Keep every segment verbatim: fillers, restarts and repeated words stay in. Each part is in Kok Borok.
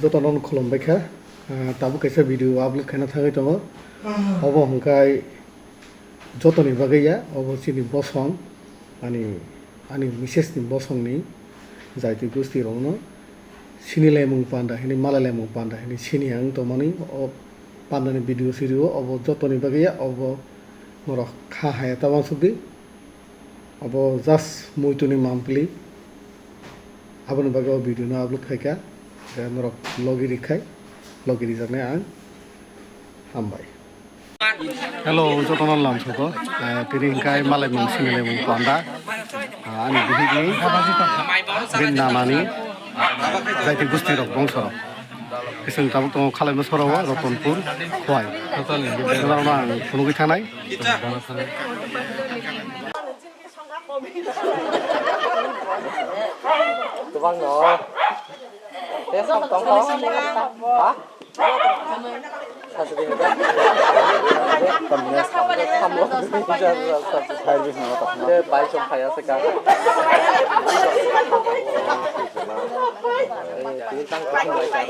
Jotono khulumbai kha. Ah, tabuk kaisa video upload khaina thangwi tongo. Obo hwnkhe jotoni bagwi ya, obo chini bosong, ani, ani misses ni bosongni jaiti gusti rokno sini laimung panda hini, malai laimung panda hini sini ang tongmani, o pandani video siri o, obo jotoni bagwi ya, obo norok kha haya ta uansukdi. Abo just muituni mampli. Aboni bagwi o video no upload khaikha. Khe norok logi rikhai, logi rijaknai ang hambai. Hello, jotono lamsogo. Eh, tini hingkai malai mung sini laimung panda. Ah, ani bihikni, bini nanani, jaiti gusti rok, bongso rok. Kising tabuk tongo Khalaima Sora o Ratanpur, Khowai. Norokno ang phunugwi thanai. Tubang no. Tei sam tong kho? Ha? Sasri ni da. Tei bai song phaya se ka. Tini tang kho bai ka.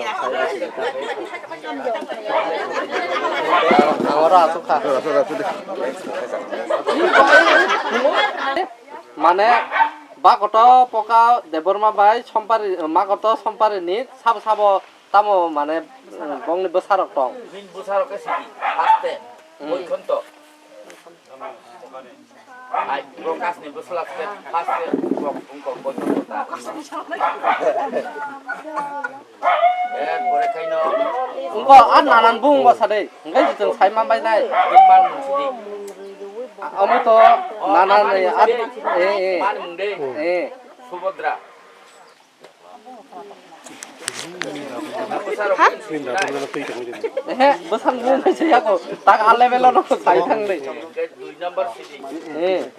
Ang oro asuk kha. Mane, Bakoto Poka Debbarma bai Sompari, Makoto Sompari ni sabo sabo tamo mane, bongni bwsarok tong. Bini bwsarok khe sidi, haste, hmm. Boikhonto. Ai, Prokashni bwsla se first se wngkok, wngkok, boikhonto ta. Erpore khaino. Wngkok, a nanan bung wngkok sade. Hingke chwng sai manbai nai. Bini manmung sidi. Omo to nanan, a, e, e. Manmung de. E. Subodra. Ehe, bwsang bung se yako. Tak a level o no sai thang de. Dui number sidi. E.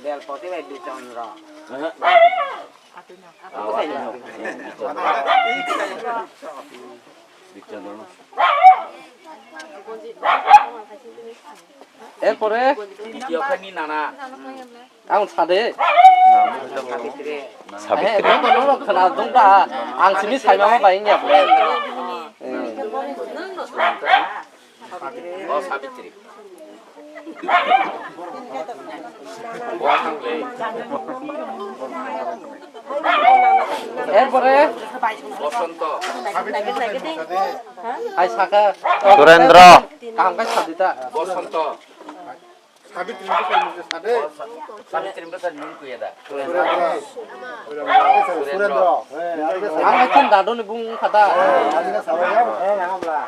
Belpoti bai Bichandra. Erpore. Ang sade. Sabitri. Eh, no, no, no, khna dong da. Ang simi sai mama bai ngi apre. O Sabitri. Erpore. Bosonto. Ai saka. Surendra. Kaham kai sadita. Bosonto. Sabitri ni bwsai mung khe sa de. Sabitri ni bwsai mung khe ya da. Surendra. Surendra. Ang hai tin dadu ni bung kha da. Ani na sabai ya, eh, na hamla.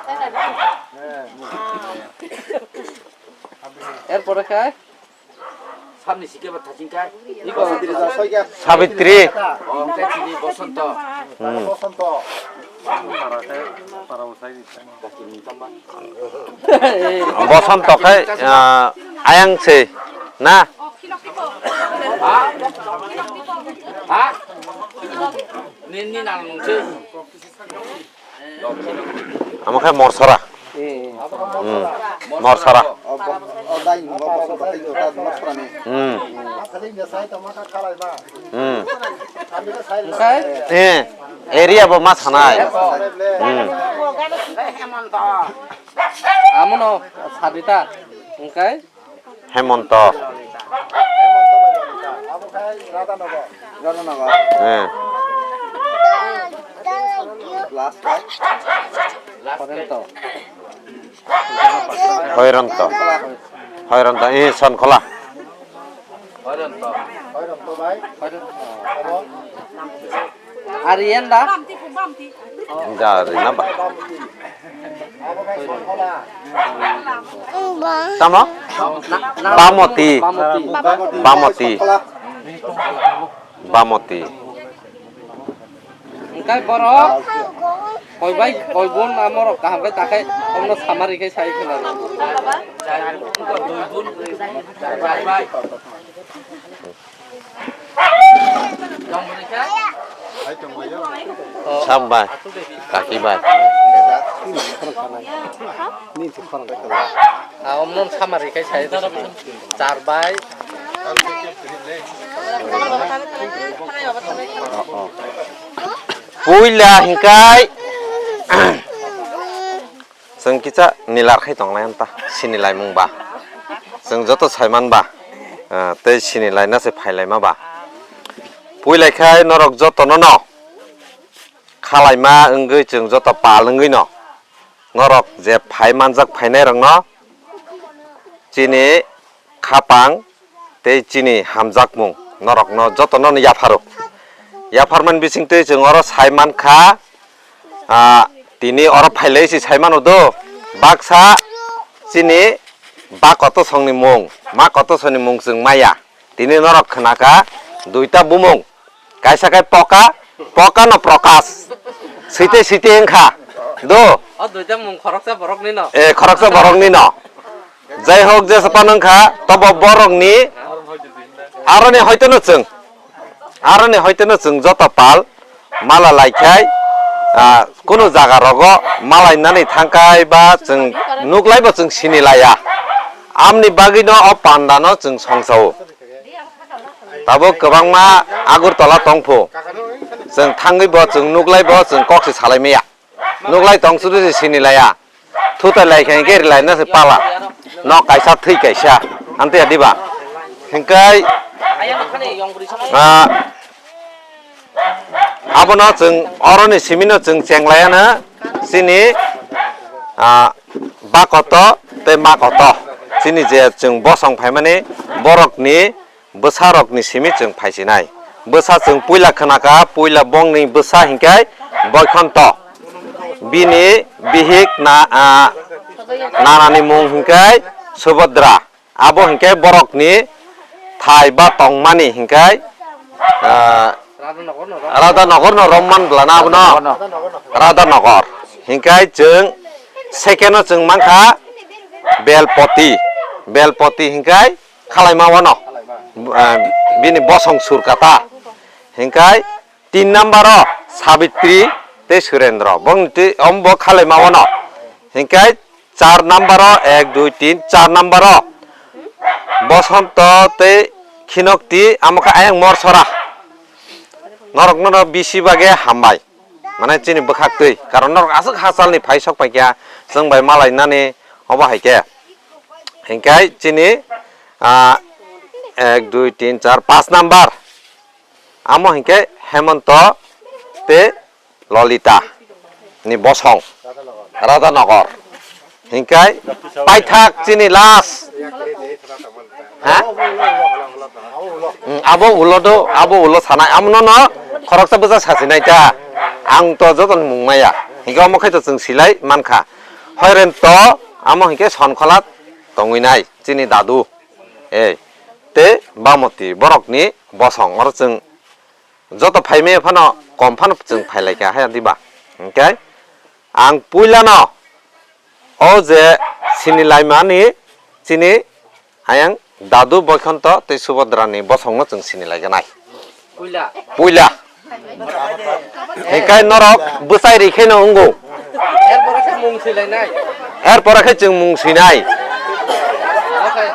Eh. Erpore khai? Samni sikhe ba thaching khai. Iko. Sabitri. O, khai chini Bosonto. Hmm. Bosonto. Bosonto khai, ah, ayang se, na? Ha? Ha? Nini nang nung se. Amo khai morsora. Hmm. Morsora. Hmm. Hmm. Khai? Eh, area bo ma sanai. Hmm. Amono sadita, hingkai? Hemonto. Hemonto bai Lolita. Abo khai Radhanagar. Radhanagar. Eh. Last khai? Hoironto. Hoironto. Hoironto, eh, Sonkhola. Hoironto. Hoironto bai. Abo? Ari yan da? Jari na ba? Tamo? Bamoti. Bamoti. Bamoti. Bamoti. Engkai borok koi bai koi bon amorok kaham khe takhai omno samari khe sai khna. Sambai, kaki bai. Ah, omnon samari kai sai de. Char bai. Puila hingkai. Chwng kisa nilar khai tonglai ta, sini laimung ba. Chwng joto saiman ba, ah, tei sini laina se phailaima ba. Puilai khai norok jotono no khalaima wngwi chwng joto pal wngwi no. Norok je phai manjak phainai rokno chini khapang tei chini hamjakmung norokno jotono yapharo. Yapharmani bisingtwi chwng oro sai mankha, ah, tini oro phailai se sai mano do, baksa chini ba kotosongni mung, ma kotosongni mung chwng maya. Tini norok khwnakha duita bumung, kaisa khe Poka, Poka no Prokas, site site wngkha do. O duita mung khoroksa borokni no. Eh, khoroksa borokni no. Jai hok, jesa phano wngkha, tobo borokni aroni hoito no chwng, aroni hoito no chwng joto pal mala laikhai, ah, kunu jaga rogo malainani thangkhai ba chwng nuklaibo chwng sini laiya. Amni bagwino o pandano chwng songsao. Tabuk kwbangma Agartala tongphu. Chwng thangwibo chwng nuklaibo chwng kok se salaimaya. Nuklai tong sudu se sini laiya. Thutai lai khe hingke rilai na se pala. Nok kaisa thwi kaisa. Amtwi adiba. Hingkai, ah, abono chwng oroni simino chwng chenglaiya na chini, ah, bakoto tei makoto. Chini je chwng bosong phaimani borokni bwsarokni simi chwng phaisinai. Bwsa chwng puila khwnakha, puila bongni bwsa hingkai Boikhonto. Bini bihik na, ah, nanani mung hingkai Subodra. Abo hingkai borokni thai ba tongmani hingkai, ah, Radha Nogor no romman bwlana abono. Radha Nogor. Hingkai chwng second o chwng mankha Belpoti. Belpoti hingkai khalaima wano, ah, bini bosong surkata. Hingkai tin number o Sabitri tei Surendra. Bongni twi ombo khalaima wano. Hingkai char number o ek, dui, tin, char number o Bosonto tei Khinokti, amo khe ayang Morsora. Norok nono bisi bagwi hambai. Mane chini bwkhak twi. Karon norok aswk hachalni phai sok paikha, chwng bai malainani obo hai khe. Hingkai chini, ah, ek, dui, tin, char, pas number. Amo hingke Hemonto tei Lolita ni bosong Radhanagar. Hingkai paithak chini last. Ha? Hmm, abo ulo do, abo ulo sanai. Amono no khoroksa bwsa sasinai ta. Ang to joto ni mung maya. Hingke omo khai to chwng silai mankha. Hoiren to amo hingke Sonkhola tongwi nai chini dadu. Ei, te Bamoti borokni bosong oro chwng joto phaimaya phano kom phano chwng phailaikha hai diba? Hingke ang puilano o je sini laimani chini ayang dadu Boikhonto tei Subodrani bosongno chwng sini laikha nai. Puila. Puila. Hingkai norok bwsai ri kheno wngo. Erpore khe mung swilainai. Erpore khe chwng mung swinai. Okay.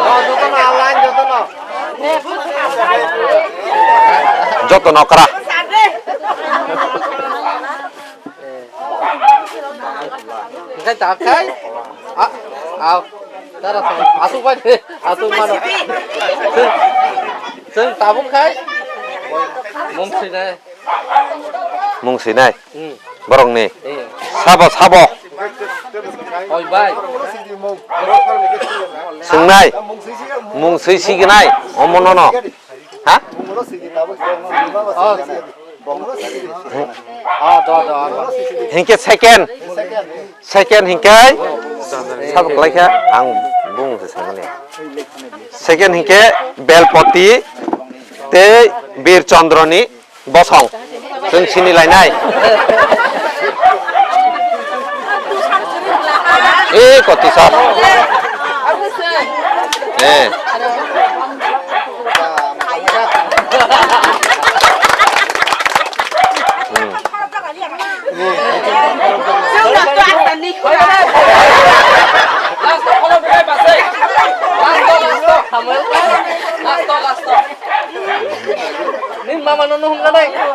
Oh, jotono online, jotono. Jotono kra. Hingke tak khai. A, au. Tara sa. Asuk bai de. Asuk mano. Chwng, chwng tabuk khai. Mung swi nai. Mung swi nai. Hmm. Borok ni. Eh. Sabo, sabo. Oi bai. Swngnai. Mung swi si gnai. Omo no no. Ha? Oh. Ah, do, do, do. Hingke second. Second hingke. Sabo khlai kha ang bung se sangani. Second hingke Belpoti tei Bir Chandra ni bosong. Chwng sini lainai. Eh, koti sir. Eh. Hmm.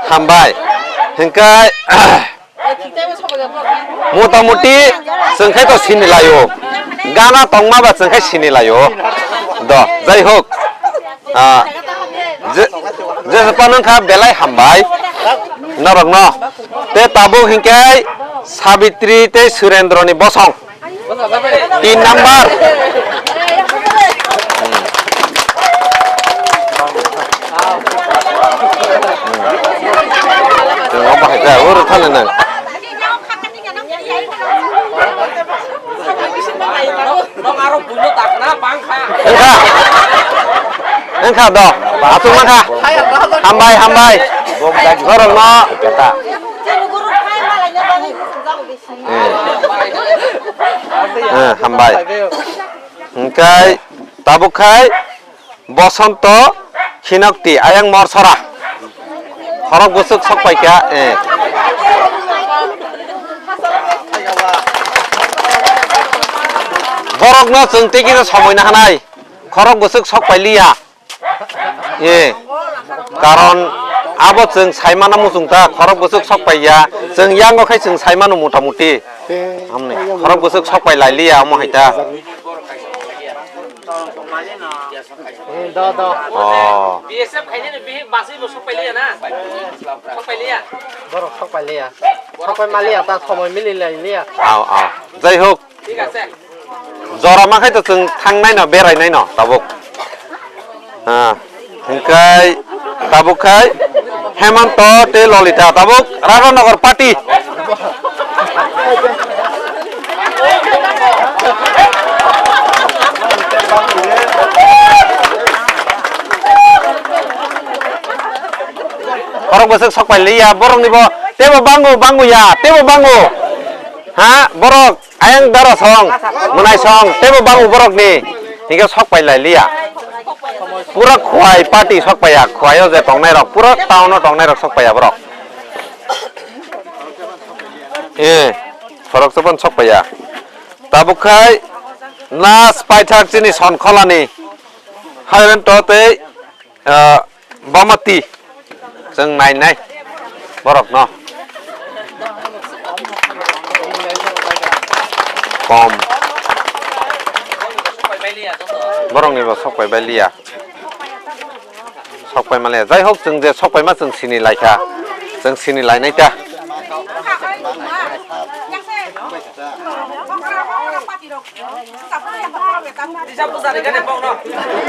Hambai. Hingkai motamuti chwng khai to sini laio. Gana tongma ba chwng khai sini laio. Do, jai hok. Ah, je, je pano kha belai hambai. Norok no. Te tabuk hingkai Sabitri te Surendro ni bosong. Tin number. Tong bahai ta, ur thani nang. Nong aro buino takna bangkha. Engkha. Engkha do. Atung mangkha. Hambai, hambai. Borok no. Eh. Eh, hambai. Hingkai tabuk khai Bosonto Khinokti ayang Morsora. Khorok bwswk sok paikha, eh. Borokno chwng tei kisa somoi nahanai. Khorok bwswk sok pailiya. Eh. Karon abo chwng saimano muchung ta, khorok bwswk sok paiya. Chwng yango khai chwng saimano motamuti. Amni. Khorok bwswk sok pai lailiya omo hai ta. Eh, do, do. Oh. B S F khainani bihik baswi bo sok pailiya na? Sok pailiya? Borok sok pailiya. Sok pai maliya, ta somoi mili lailiya. Ao, ao. Jai hok. Thik ase. Jora ma khai to chwng thangnai no, berainai no, tabuk. Ha. Hingkai tabuk khai Hemanto tei Lolita tabuk Radhanagar party. Khorok bwswk sok pai liya borok ni bo tebo bango bango ya tebo bango ha borok. Ayang dara song, mwnai song, teibo bango borok ni, hingke sok pai lai liya. Pura khwai party sok paiya, khwai o je tongnai rok, pura town o tongnai rok sok paiya borok. Eh, khorok chobon sok paiya. Tabuk khai last paithak chini Sonkholani, Hairen to tei Ah, Bamati, chwng nainai borokno. Kom. Borokni bo sok pai bai liya. Sok pai male. Jai hok, chwng je sok pai ma, chwng sini lai kha. Chwng sini lai nai ta.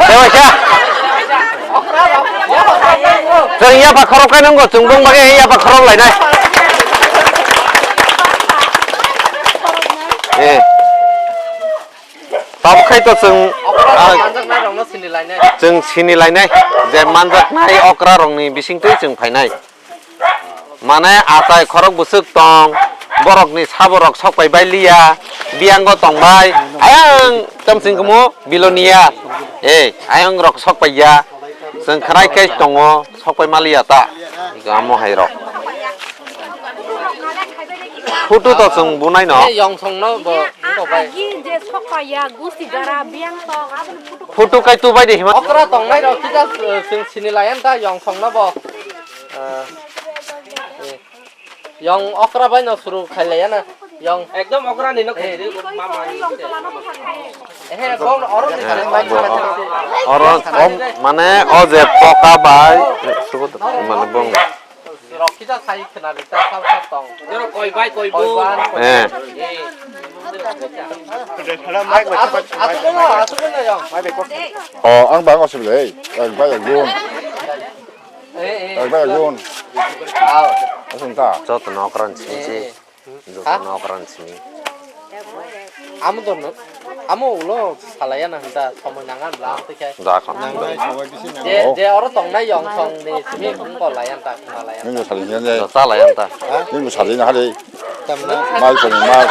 Tei waisa. Chwng yapha khorok kai nungo, chwng bung bagwi yapha khorok lainai. Eh. Tabuk khai to chwng, ah, manjaknai rokno sini lainai. Chwng sini lainai, je manjaknai okra rokni bisingtwi chwng phainai. Mane achai khorok bwswk tong, borokni saborok sok pai bai liya, biyango tong bai, ayang chamsing kumu Bilonia, eh, ayang rok sok pai ya, chwng khwnai khe tongo, sok pai ma liya ta, amo hai rok. Photo to chwng bunai no. Eh, yong song no bo, bo bai. Agi je sok pai ya, gusi gara, biyang tong, aboni photo. Photo kai tu bai de hima. Okra tong nai rok kita, eh, chwng sini layan ta, yong song no bo. Ah, eh. Yong okra bai no suru khai laiya na. Yong. Ekdom okra ni no khai di, mama ni. Eh, bong oro ni khai. Oro, om, mane o je poka bai, sugo to, mane bong. Rok kita sai khna di ta sal sal tong. Jero koi bai koi bo. Koi ban, koi. Eh. Eh. Asuk, asuk, asuk na, asuk na yong. O, ang bang osuk le, ang bai gun. Eh, eh. Ang bai gun. Asung ta. Joto no okra ni simi si. Eh, eh. Joto no okra ni simi. Amo to no, amo ulo salaya na hwnta somoi nangan bla twi khe. Ja kha. Nangnai somoi bisi nango. Je, je oro tongnai yong song ni simi kung ko layan ta, kung layan. Nini sali nini. Ja cha layan ta. Ha? Nini sali na hari. Tamna. Mai sali mai.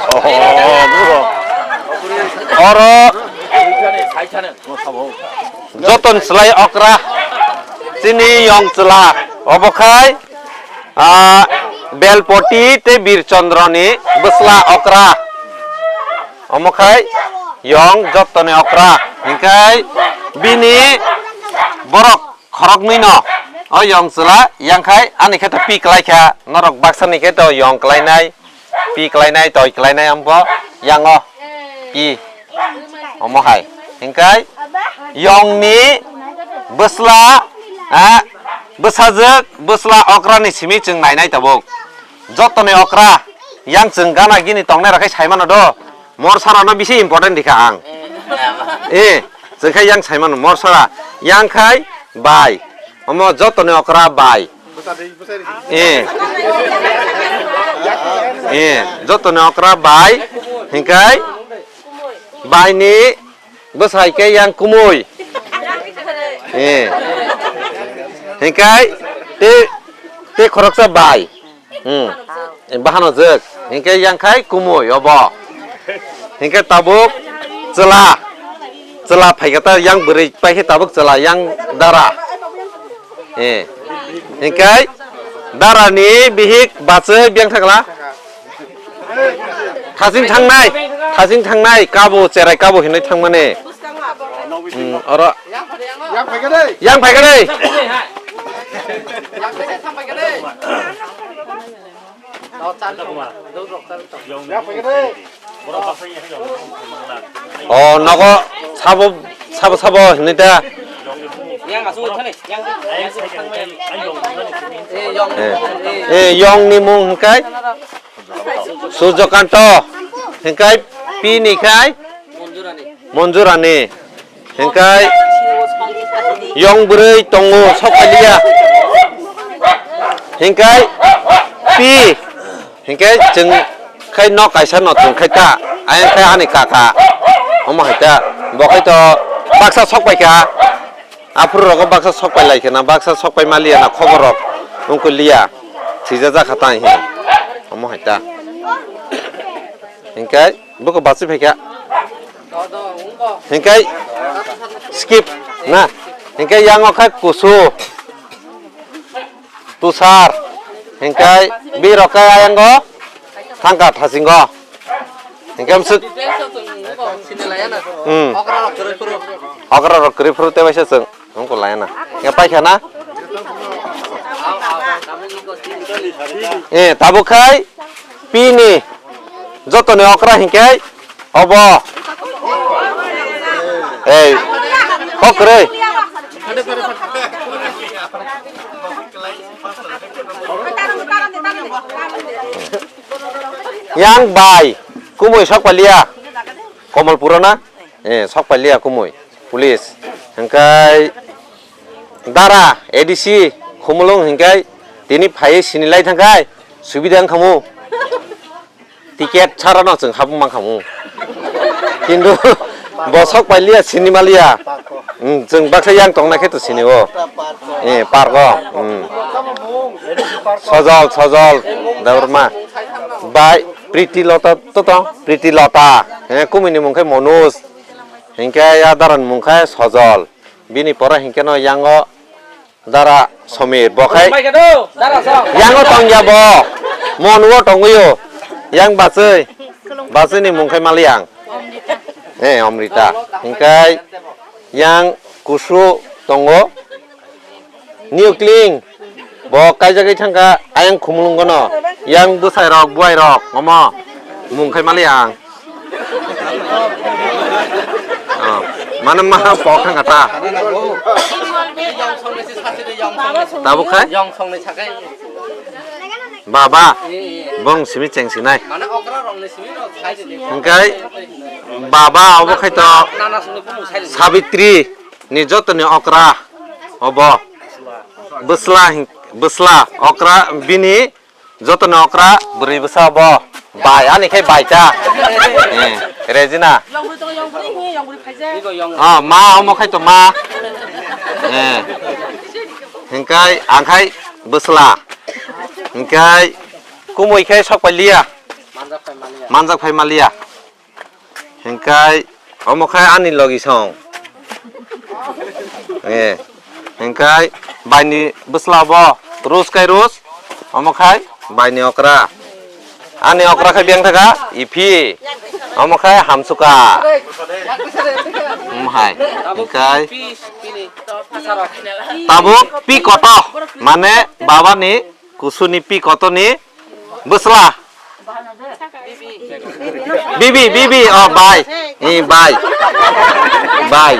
Oh, oh, oh, oh, bro. Oro. Joton slai okra. Chini yong chwla. Obo khai, ah, Belpoti tei Birchandra ni bwsla okra. Omo khai yong jottoni okra. Hinkhe bini borok khoroknwi no. O yong chwla, yang khai ani khe to pi kwlai kha, norok baksa ni khe to yong kwlai nai, pi kwlai nai, toi kwlai nai, ambo yang o pi. Omo hai. Hingkai yong ni bwsla, ha, bwsajwk, bwsla okra ni simi chwng nai nai tabuk. Joto ni okra, yang chwng gana gini tongnai rok khai sai mano do. Morsara no bisi important dikha ang. Eh, chwng khai yang sai mano morsara. Yang khai bai. Omo joto ni okra bai. Eh. Eh, joto ni okra bai. Hingkai bai ni bwsai khe yang kumui. Eh. Hingkai te, te khoroksa bai. Hmm. Bahano jwk. Hinkhe yang khai kumui obo. Hinkhe tabuk chwla. Chwla phaikha ta yang bwrwi paikhe tabuk chwla yang dara. Eh. Hinkhe dara ni bihik bachwi biyang thangla. Thasing thangnai, thasing thangnai, kabo cherai kabo hinwi thangmani. Hmm, oro. Yang phaikha de. Yang phaikha de. O nogo sabo, sabo, sabo hinwi ta. Eh, eh, yong ni mung hingkai Surjokanto, hingkai pi ni khai Monjurani. Hingkai yong bwrwi tongo, sok phailiya. Hingkai pi, hingkai chwng khai nok kaisa no chwng khai ta, ayang khai ani kaka. Omo hai ta, bo khai to baksa sok pai kha. Aphuru rogo baksa sok pai lai khe na, baksa sok pai ma liya na, khobor rok wngkha liya. Thwija jakha ta hi. Omo hai ta. Hingkai Buko bachwi phaikha. Hingkai skip na. Hingkai yango kha kusu. Tusar. Hingkai birok kha ayango thangka thasingo. Hingkai amsuk. Hmm. Okra rok kwrwi phuru tei waisa chwng. Wngkha laiya na. Hingke paikha na? Eh, tabuk khai pini jotoni okra hingke obo. Ei, kok kwrwi. Yang bai, kumui sok paliya. Komolpuro na? Eh, sok paliya kumui. Police. Hingkai Dara A D C Khumulwng hingkai tini phaiwi sini lai thangkhai subida wngkhamu. Ticket sarano chwng habung mankhamu. Kintu bo sok pailiya sini maliya. Hmm, chwng baksa yang tongnai khe to sini o. Eh, park o. Hmm. Sojol, Sojol, Debbarma. Bai, Priti Lota to tong, Priti Lota. Eh, kumui ni mung khe Manoj. Hingke ya dara ni mung khe Sojol. Bini pore hingke no yango dara Somir, bo khai Bai khe do, dara song. Yango tong ya bo. Mon wo tong yo. Yang bachwi. Bachwi ni mung khai mali yang. Eh, Omrita. Hingkai yang kusu tongo. New Kling. Bo kaijagwi thangkha ayang Khumulwng gono. Yang bwsai rok, buai rok, omo mung khai mali ang. Oh, mano ma pok thangkha ta. Tabuk khai? Baba, bong simi cheng sinai. Hingkai baba obo khai to Sabitri ni jotoni okra obo. Bwsla hing-, bwsla okra bini jotoni okra bwrwi bwsa bo bai ani khai bai ta. Eh, Regina. Ah, ma omo khai to ma. Eh. Hingkai ang khai bwsla. Hingkai kumui khai sok pai liya. Manjak phai maliya. Hingkai omo khai ani logi song. Eh, hingkai baini bwsla bo rus kai rus, omo khai baini okra. Ani okra khe biyang thaka, iphi. Omo khai hamsuka. Omo hai. Hinkhe tabuk pi koto, mane baba ni kusuni pi koto ni bwsla. Bibi, bibi, oh, bai. Eh, bai. Bai.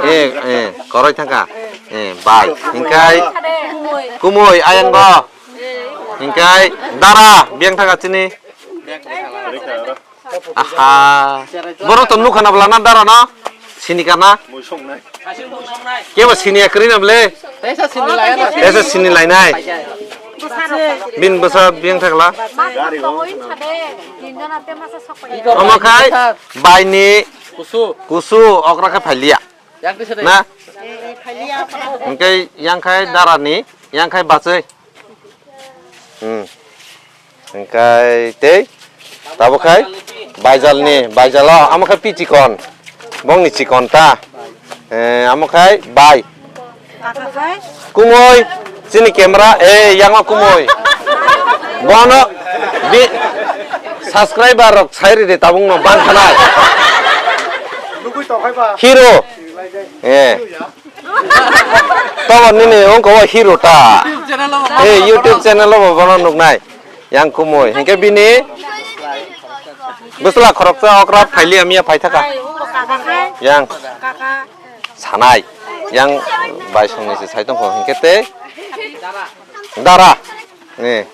Eh, eh, koroi thangka. Eh, bai. Hinkhe kumui ayang go. Hinkhe dara biyang thangka chini. Aha. Borok to nukha na bwla na dara no? Sini kana? Kebo sini ya kwrwi na bwle? Tesa sini lai na. Tesa sini lai nai. Bin bwsa biyang thakla. Omo khai bai ni kusu, kusu okra khe phailiya. Na? Hinkhe yang khai dara ni, yang khai bachai. Hmm. Hinkhe tei tabuk khai baijal ni, baijal o, amo khai pi chikon, bong ni chikon ta. Eh, amo khai bai. Kumui, chini camera, eh, yang o kumui. Bono bi subscriber rok sai ridi tabuk no bang khanai. Hero. Eh. Tobo nini wngkha o hero ta. Eh, YouTube channel o bo bono nuknai. Yang kumui. Hinkhe bini bwsla khoroksa okra phailiya miya phaithaka. Yang sanai. Yang bai songni se sai tongkho. Hinkhe tei dara. Eh.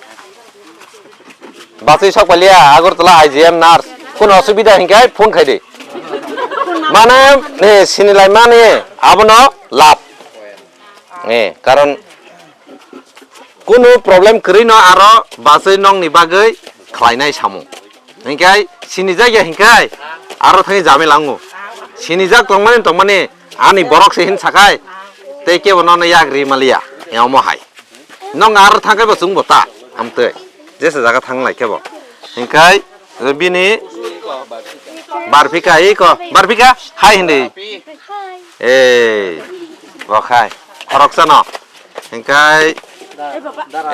Bachwi sok pailiya, Agartala I G M nurse. Kun osubida hinkhe phone khai di. Mane, eh, sini lai mani, abono lab. Eh, karon kunu problem kwrwi no aro bachwi nongni bagwi khlainai samung. Hinkhe sinijak ya hinkhe aro thani jamila wngo. Sinijak tongmani tongmani ani borok se hin sakai tei kebo nono yak ri maliya. Omo hai. Nong aro thangkhe bo chwngbo ta, amtwi. Jesa jaga thang lai khe bo. Hinkhe bini barphika iko, barphika hai hindi. Eh, bo khai. Khoroksa no. Hinkhe,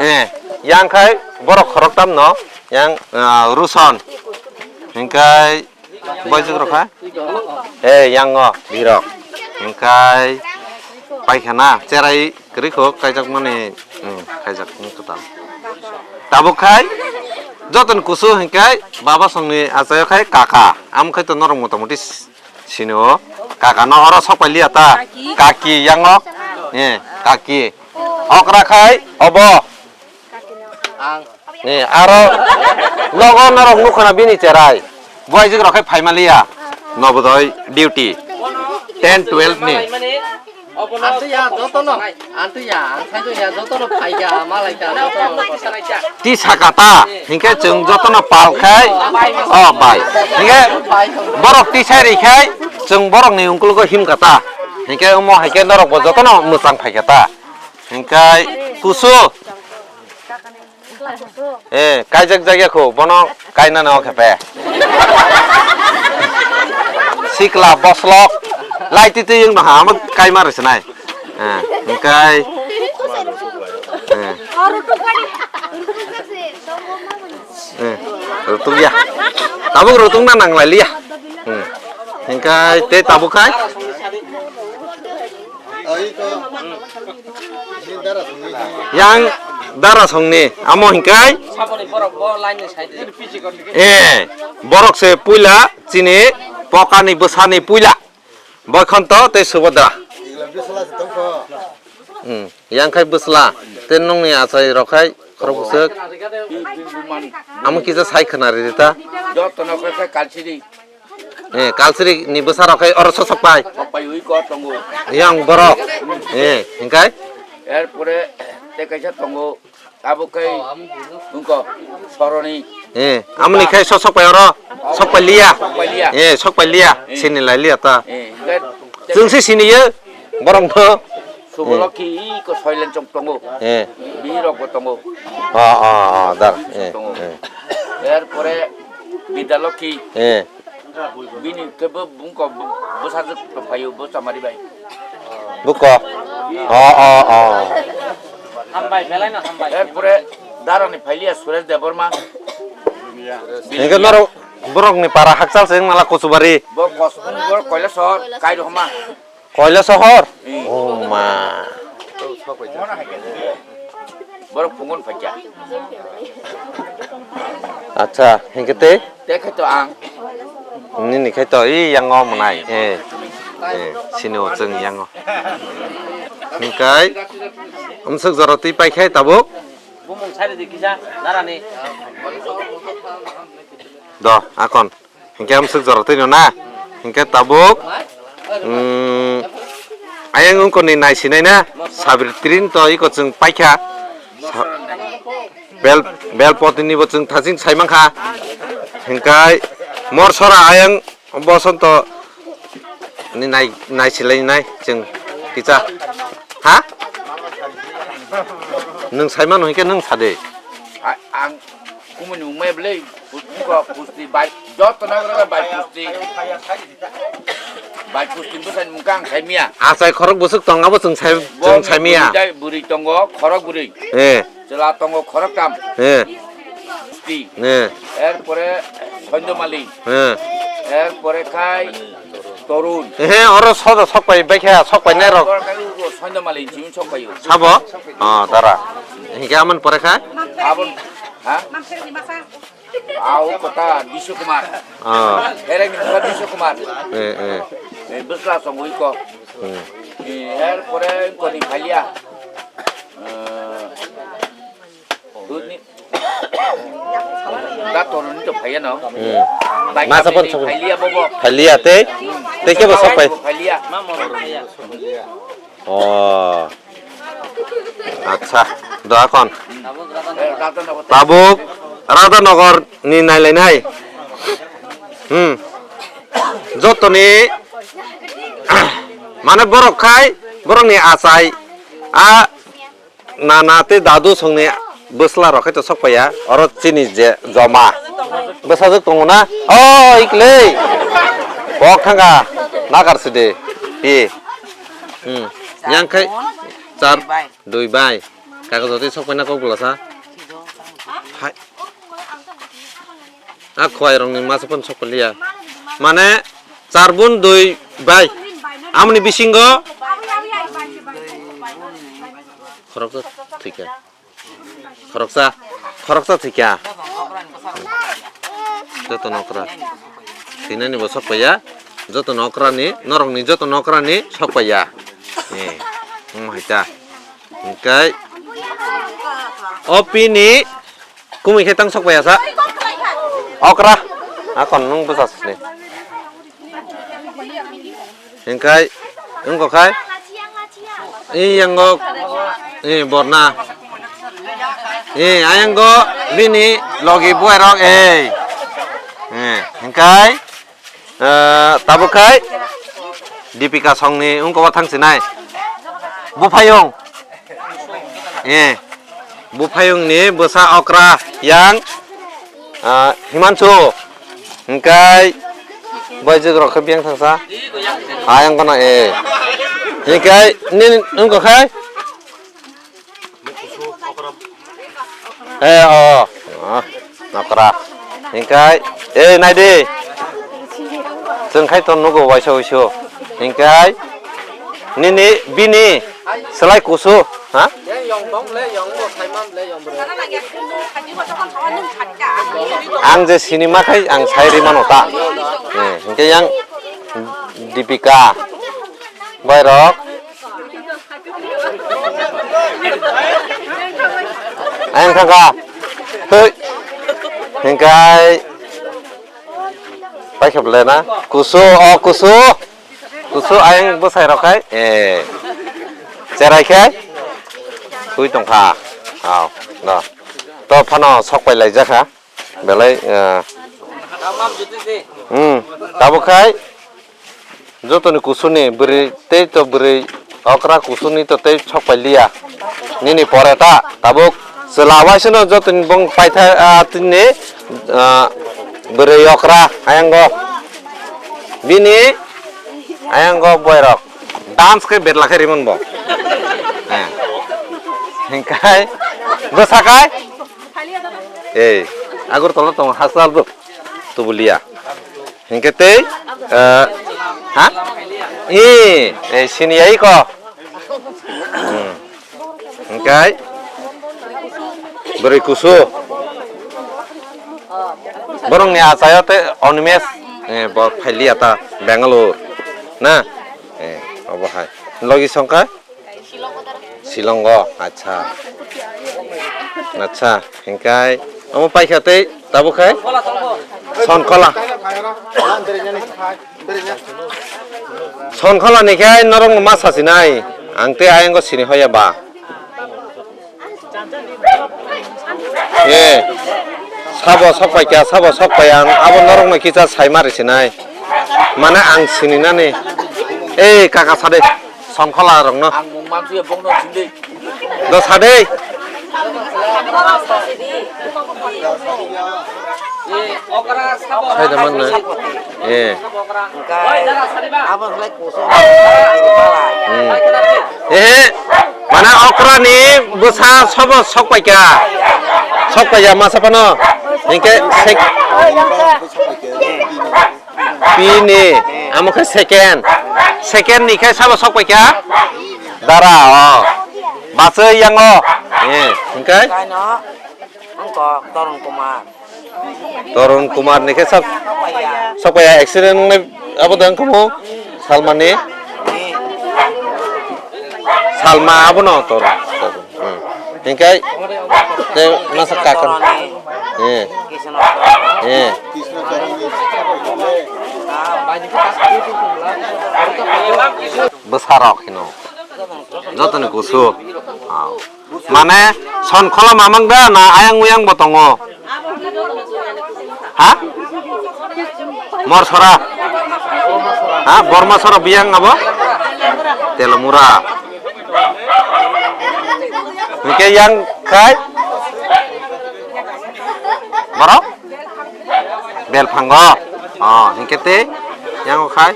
eh, yang khai borok khoroktam no, yang, ah, Ruson. Hinkhe Boyjwk rok ha? Eh, yang o, birok. Hinkhe paikhana, cherai kwrwi kho, kaijak mani, hmm, kaijak ni kwtal. Tabuk khai, joton kusu hinkhe, baba songni achaio khai kaka. Amo khai to norok motamoti s-, sinio. Kaka no oro sok pailiya ta. Kaki yang o. Eh, kaki. Okra khai, obo. Ang. Ni aro nogo norok nukha na bini cherai. Boyjwk rok khai phaimaliya. Nobodoi duty. Ten twelve ni. Antuya jotono, antuya, ang saito ya jotono phaiga, malaika jotono. Ti sakata, hinkhe chwng jotono pal khai, oh bai. Hinkhe borok ti sai ri khai, chwng borok ni ungkulugo him kata. Hinkhe omo haikhe norok bo jotono mwchang phai kata. Hinkhe kusu. Eh, kaijak jak ya kho, bono kaina no khe pe. Sikla boslok, lai ti ti yung no ha, amo kaima rwsnai. Eh, hinkhe, eh. Eh, rutuk ya. Tabuk rutuk na nang lai liya. Hmm. Hinkhe te tabuk khai. Yang dara songni amo hinkhe. Saboni borok bo line ni side ri. Eh, borok se puila chini pokani bwsani puila. Boikhonto tei Subodra. Hmm, yang khai bwsla. Tei nongni achai rok khai khorok bwswk. Amo kisa sai khwna ridi ta. Jotono khai khai kalsiri. Eh, kalsiri ni bwsa rok khai oro sosok pai. Sokpai ui ko tongo. Yang borok. Eh, hinkhe? Erpore tei kaisa tongo. Abo khai wngko soroni. Eh, amoni khai sosok pai oro. Sok pai liya. Sok pai liya. Eh, sok pai liya. Eh. Sini lai liya ta. Eh, hinkhe chwng se sini ye. Borok no. Suboloki iko soilen chong tongo. Eh. Birok bo tongo. Ah, ah, ah, dar. Eh, tongo. Eh. Erpore Bidaloki. Eh. Bini kebo bungko bwsajwk tongphaio bo chamari bai. Buko. Oh, oh, oh. Hambai, belai no hambai. Erpore darani phailiya Suresh Debbarma. Hingke norok borokni para hakchal se wngmala Kosubari. Bo Kos-, bo Koilasor, Kairuhma. Koilasohor? Hmm. Oh ma. Borok phungon phaikya. Acha, hingke tei? Tei khaito ang. Nini khaito, i yango mwnai. Eh. Eh, sini o chwng yango. Hingkai, umsuk jora twi paikhai tabuk. Bumung sari di kisa, narani. Do, akon. Hingke amsuk jora twi no na. Hingke tabuk, mm, ayang wngkoni nai sinai na. Sabri trin to iko chwng paikha. Sa-, bel, bel potini bo chwng thaching sai mankha. Hingkai mor sora ayang bosonto ni nai, nai silai nai chwng kicha. Ha? Nwng sai mano hingke nwng sade. A-, ang kumuni mungmai bwlai. Pu-, puko pusti bai, joto nagra bai pusti. Bai pusti bwsani mungkha ang saimia. Achai khorok bwswk tong abo chwng sai, chwng saimia. Bwrwi dai, bwrwi tongo, khorok bwrwi. Eh. Chwla tongo, khorok tam. Eh. Pusti. Eh. Erpore Soindamali. Eh. Erpore khai Torun. Eh, oro soda sokpai baikha, sokpai nairok. Erpore khai ugo Soindamali, jimi sokpai o. Sabo? Oh, dara. Hingke amon pore kha? Abon, ha? Au kota Biswa Kumar. Ah. Hereng ni kota Biswa Kumar. Eh, eh. Eh, bwsla song ui ko. Hmm. Eh, er pore koni phalia. Eh, dudni. Da torun to phaya no. Hmm. Bai masa pon song phalia bobo. Phalia te. Te ke bo sok pai. Phalia. Oh. Acha, doa kon. Tabuk Radhanagar ni nailainai. Hmm. Jotoni mane borok khai, borok ni achai. A nana te dadu songni bwsla rok khai to sok paiya. Oro chini je joma. Bwsajwk tongo na? O, iklei. Kok thangkha. Nakar sidi. Pi. Hmm. Yang khai char dui bai. Kago jotoi sok paina kok bwlasa. Hai. A khwai rokni masa pon sok paliya. Mane char bun dui bai. Amoni bisingo khoroksa thwikha. Khoroksa, khoroksa thwikha. Joto nokra. Thwinani bo sok paiya. Joto nokrani, norokni joto nokrani sok paiya. Eh, wng hai ta. Hingkai o pini kumui khe tang sok paiya sa. Okra. Akon nung bwsas ni. Hingkai wngkha khai. I yango i borna. I ayango bini logi buai rok ei. Eh, hingkai. Eh, tabuk khai Dipika songni wngkha thang sinai. Buphayung. Eh. Buphayung ni bwsa okra yang, ah, Himanshu. Hingkai bai jwk rok khe biyang thangsa. Ayang kono eh. Hingkai nini wngkha khai. Eh, oh, oh, nokra. Hingkai, eh, naidi. Chwng khai ton nugo waisa waisu. Hingkai, nini, bini, selai kusu, ha? Ang je sinima khai, ang sai rimano ta. Eh, hingke yang Dipika, bai rok. Ayang thangkha. Tui. Hingkai. Paikha bwlai na. Kusu, o kusu. Kusu ayang bwsai rok khai. Eh. Cherai khai. Tui tongkha. Au. No. To phano sok pai lai jakha. Belai, eh. Hmm. Tabuk khai. Jotoni kusuni bwrwi tei to bwrwi okra kusuni to tei sok pai liya. Nini pore ta tabuk chwla waisano jotoni bong paitha, ah, tini, ah, bwrwi okra ayango. Bini ayango boy rok dance khe betla khe rimon bo. Eh. Hingkai bwsa kai. Ei. Agartala tongo, hasal bo tubulia. Hinkhe tei, eh, ha? I, eh, sini ya iko. Hmm. Hinkhe bwrwi kusu. Borokni achayo tei Animesh, eh, bo phailiya ta Bangalore. Na? Eh, obo hai. Logi songkha? Shillongo, acha. Acha, hinkhe omo paikha tei tabuk khai? Sonkhola. Sonkhola ni khe norok no ma sasinai. Ang tei ayang go sini hoya ba. Eh, sabo sok paikha, sabo sok paiya, ang abo norok no kisa sai ma risinai. Mane ang sini nani. Eh, kaka sade. Sonkhola rokno. Ang mung mansuya bongno sindi. Do sade. Sai da manna. Eh. Abo hlai kusu. Hmm. Eh. Mana okra ni bwsa sobo sok paikha. Sok paikha masa phano. Hinkhe sek- Pini, amo khe second. Second ni khe sabo sok paikha? Dara, o. Bachai yango. Eh, hinkhe? Kaino, wngkok Torun Kumar. Torun Kumar ni khe sab-, sok paikha accident wngnai abo dang kamo Salman ni. Salma abono Torun. Hmm. Hinkhe tei masa kakam. Eh. Eh. Bwsarok hino. Jotoni kusu. Ah. Mane Sonkhola mamang da na ayang uyang bo tongo? Ha? Morsora. Ha? Bormasora biyang abo? Telomura. Hingke yang khai? Borok? Belphango. Oh, hingke te? Yang khai?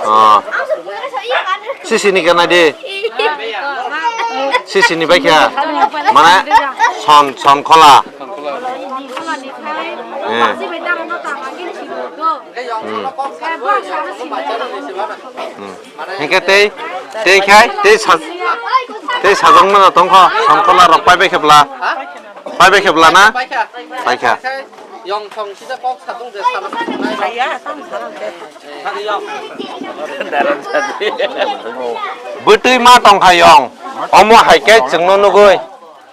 Oh. Sisi ni gana di. Sisi ni baikha. Mana son, son khola. Eh. Hmm. Hmm. Hingke tei, tei khai, tei sa-, tei sajwk mano tongkho, son khola rok pai bai khebla. Pai bai khebla na? Paikha. Yong thong sida kok satung je sana. Bwtwi ma tongkha yong. Omo hai khe chwngno nugwi.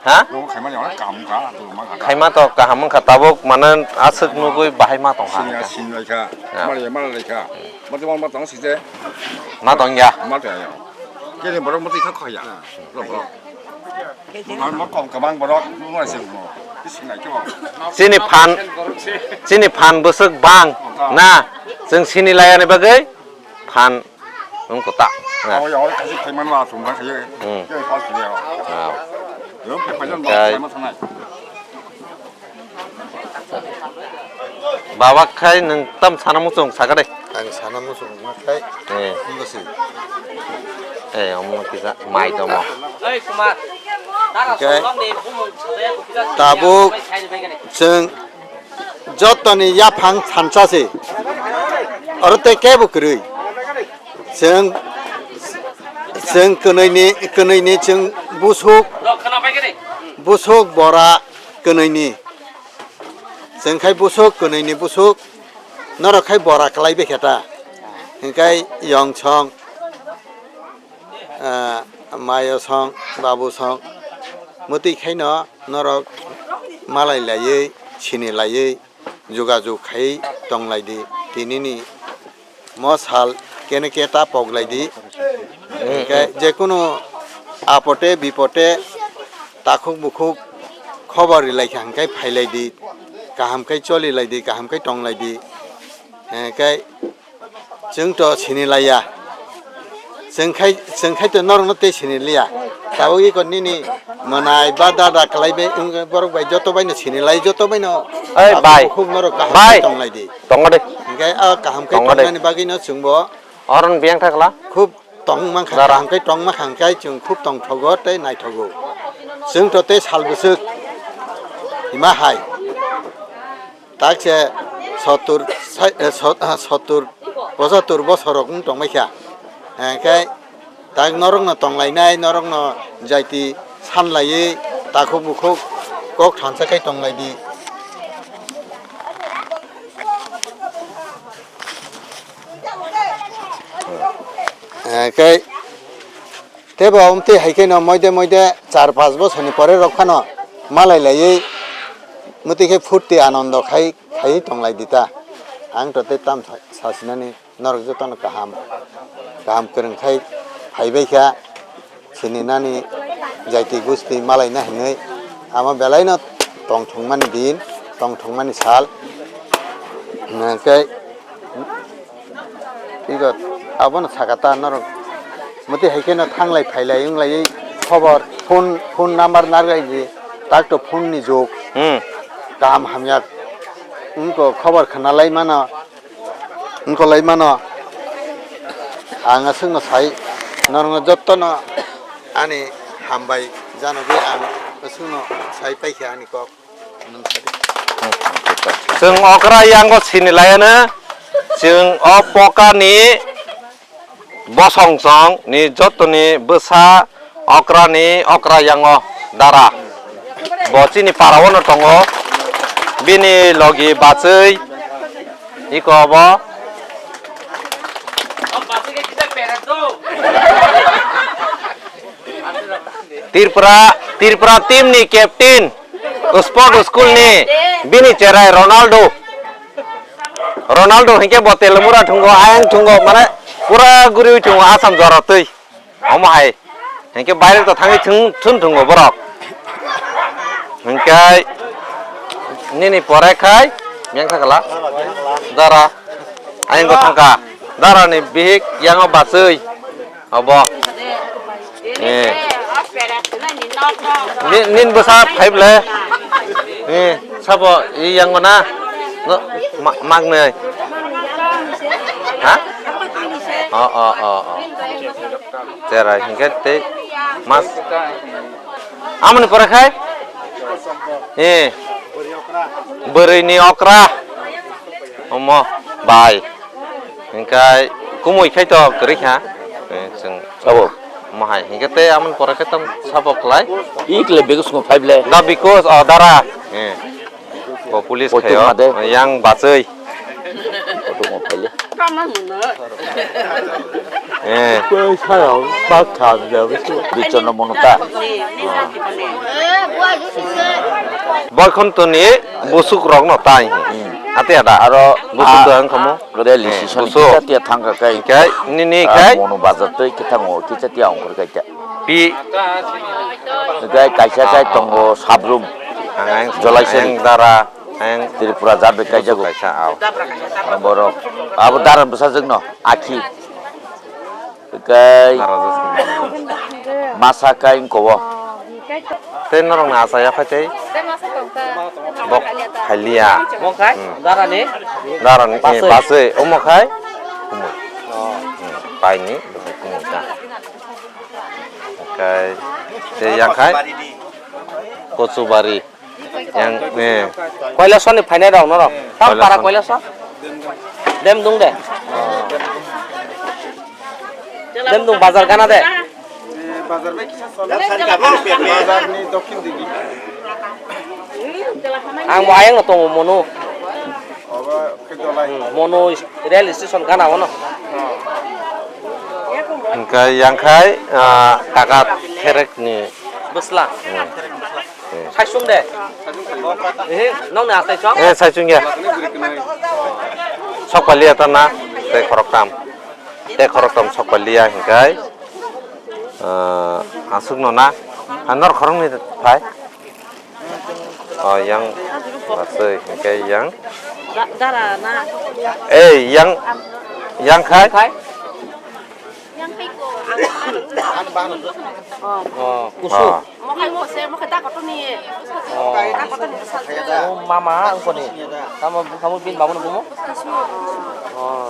Ha? Bo khaima ni onek kaham wngkha, ang tongma kha. Khaima to kaham wngkha, tabuk mane aswk nugwi bahai ma tongkha. Sini, sini lai kha. Ya. Mali, mali lai kha. Mati ma, ma tong sije. Ma tong ya. Ma tong ya. Kini borok mati kha khoya. Lo borok. Ma, ma kong kabang borok, ma se mo. Sini lai kha. Chini phan, chini phan bwswk bang. Na, chwng sini laya ni bagwi phan. Wng kwtal. Abo ya, oro kaisa khaimani ba, aswk ma khayo. Hmm. Khe hal khayo. Ah. Yo, khe pajan ba, khaima sanai. Baba khai nwng tam sana muchung sakha de. Ang sana muchung ma khai. Eh. Wng kwswi. Eh, omo kisa mai tomo. Ei, Kumar. Dara songni bumung. Tabuk chwng jotoni yaphang thansa se. Oro tei kebo kwrwi. Chwng, chwng kwnwini, kwnwini chwng busuk, busuk bora kwnwini. Chwng khai busuk, kwnwini busuk, norok khai bora kwlai bai khe ta. Hingkhai yong song, ah, mayo song, babu song, mwtwi khaino norok malai laiwi, sini laiwi, jogajog khai tong lai di, tinini mo sal kene ke ta pok lai di. Hingke jekunu apote bipote takhuk bukhuk khobor ri lai kha hingke phai lai di, kaham khai choli lai di, kaham khai tong lai di. Hingke chwng to sini lai ya. Chwng khai, chwng khai to norokno tei sini liya. Tabuk iko nini mwnai ba dada kwlai bai wngkha borok bai joto bai no sini lai, joto bai no. Oi, bai. Khub norok kaham bai. Tong lai di. Tongo de. Hingke a kaham khe tongo de. Tongnani bagwi no chwng bo. Oron biyang thakla. Khub Tong mankha, dara hwnkhe tong mankha hwnkhe chwng khub tongthogo tei naithogo. Chwng to tei sal bwswk hima hai. Takse sottur sai, eh, sot-, ah, sottur, pochattur bosor rok wng tongmai kha. Hwnkhe tak norokno tonglainai, norokno jaiti sanlaiwi takhuk bukhuk kok thansa khai tonglaidi. Hwnkhe tebo amtwi hai kheno moide moide char panch bosorni pore rok phano malai laiwi mwtwi khe phurti anondo khai, khaiwi tonglai di ta. Ang to tei tam sa-, sasinani norok jotono kaham, kaham kwrwng khai phaibai kha. Sini nani jaiti gusti malaina hinwi ama belaino tongthokmani din, tongthokmani sal. Hwnkhe iko abono sakata norok. Moti hai kheno thanglai phailai wnglaiwi khobor phone, phone number narwkha di, tak to phone ni jug. Hmm. Kaham hamya wngkha khobor khna lai mano. Wngkolai mano, ang aswkno sai, norokno jotono ani hambai janogwi ang aswkno sai paikha ani kok. Chwng okra yango sini laiano, chwng o pokani bosong song ni jotoni bwsa Okra ni okra yango dara. Bo chini para o no tongo. Bini logi bachwi. Iko bo. Tripura, Tripura team ni captain. Sport school ni. Bini cherai Ronaldo. Ronaldo hinkhe bo Telemura thungo, ayang thungo, mane pura guriwi thungo Assam jora twi. Omo hai. Hinkhe baire to thangwi thung, thun thungo borok. Hinkhe nini pore khai miyang sakala. Dara. Ayang go thangka. Dara ni bihik yango bachwi. Obo. Eh. Ni, nin bwsa phai ble. Eh, sabo i yango na. No, ma-, magnai. Ha? O, o, o, o. Cherai hinkhe tei mas. Amoni pore khai? Eh. Bwrwi ni okra. Omo bai. Hinkhe kumui khai to kwrwi kha. Eh, chwng sabo. Omo hai. Hinkhe tei amoni pore khai tong sabo khlai. I kle begus mo phai ble. Da begus, o dara. Eh. Bo police khayo. Yang bachwi. Kotuk mo phai le. Eh. Bichon no mono ta. Boikhonto ni busuk rok no tai. Hmm. Ate ada. Aro busuk to ang kamo. Rel station busuk. Kita tia thangka kai. Kai, nini ah, kai. Mono bazar tei kita ngo, kita tia ongkor kai ta. Pi. Kai kaisa kai tongo sabrum. Ang, ang, Jolaisari. Ang dara. Ang Tripura jat bai kaijago. Kaisa, aw. Borok. Abo daran bwsajwk no, Akhi. Kai masa kai kobo. Tei norok na asa ya phai tei. Bok phailiya. Bok kai? Hmm. Dara ni? Dara ni, eh, baswi. Baswi. Omo khai? Kumui. Oh. Hmm. Pai ni, kumui ta. Kai, tei yang khai? Kochubari. Yang, eh. Koilason ni phainai rok norok. Tam para Koilason. Koilason? Dem dung de. Oh. Dem dung bazar gana de. Bazar ni dokhin digi. Ang bo ayang no tongo mono. Hmm, mono rail station gana ono. Hingkai yang khai, ah, kaka therek ni. Bwsla. Hmm. Saisung de. Eh, nong ni asai chong? Eh, saisung ya. Sok paliya ta na, tei khorok tam. Tei khorok tam sok paliya hingkai. Eh, asuk no na. Anor khorok ni phai. Oh, yang masai hingkai yang. Da-, dara na. Eh, yang, yang khai. Khai? Oh, kusuk. Ah. Oh. Oh, mama, angkoni. Kamu, kamu bin, kamu nunggu mo? Oh.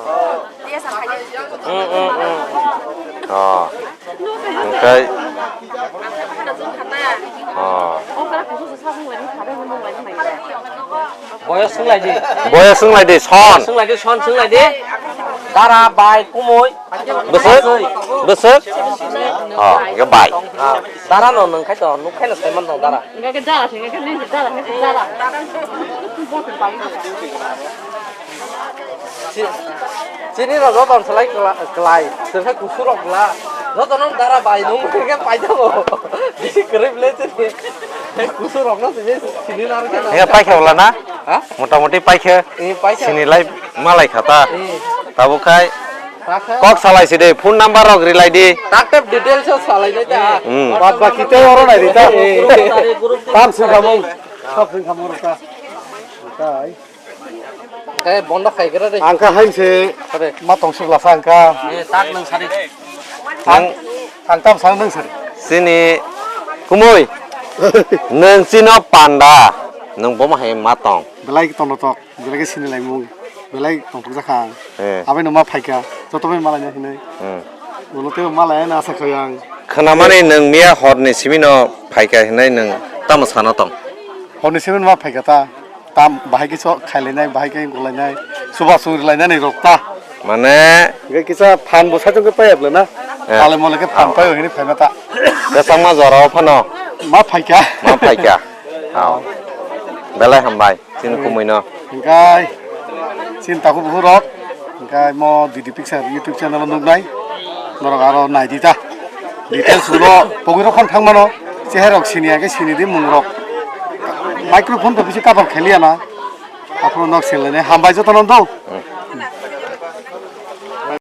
Hmm, hmm, hmm. Oh. Oke. Oh. Boyos swnglaidi. Boyos swnglaidi, son. Swnglaidi, son swnglaidi. Dara, bai, kumui. Bwswk? Bwswk? Oh, hwnkhe bai. Dara no nwng khai to, nuk khai no sai man tong dara. Hwnkhe jara se, hwnkhe jara, hwnkhe jara. Chi-, chini rok joto salai kla-, klai, chwng khe kusu rok la. Joto no dara bai nung khe pai jago. Bisi kwrwi le chini. Kusu rok no chini, chini nar khe. Hwnkhe paikha wala na? Ha? Mota moti paikha. Eh, paikha. Chini lai malai kha ta. Eh. Tabuk khai. Kok salai si de, phone number rok rilai di. Tak tak details o salai nai ta. Hmm. Bad baki tei oro nai di ta. Tam sing khamung. Sab sing khamung ta. Tai. Kai bondo khai gra de. Angka hain se. Kare. Ma tong suk lasa angka. Eh, tak nang sari. Ang, ang tam sang nang sari. Sini kumui. Nang sino panda. Nang boma hai ma tong. Belai tono tok. Belai khe sini laimung, belai tongthok jakha ang. Eh. Abai no ma phaikha, joto bai malai na hinwi. Hmm. Ulo tei malai na asa khai ang. Khwnamani nwng miya horni simi no phaikha hinwi nwng tamo sana tong? Horni simi no ma phaikha ta, tam bahai khe so khailainai, bahai khe golainai, suba suri lainani rok ta. Mane? Hingke kisa phan bo saichung khe paiya bwle na? Eh. Pale mole khe phan paio hinwi phaima ta. Kwchangma jorao phano? Ma phaikha. Ma phaikha. Hao. Belai hambai. Chini kumui no. Hingkai chini takhuk bukhuk rok, hingkai mo Didi Picture YouTube channel o nuknai, norok aro nai di ta. Details ulo pogwi rok phano thang mano, chehai rok sini ya khe sini di mung rok. Microphone to bisi cover khailiya na, aphuru nok sini lainai hambai joto no do.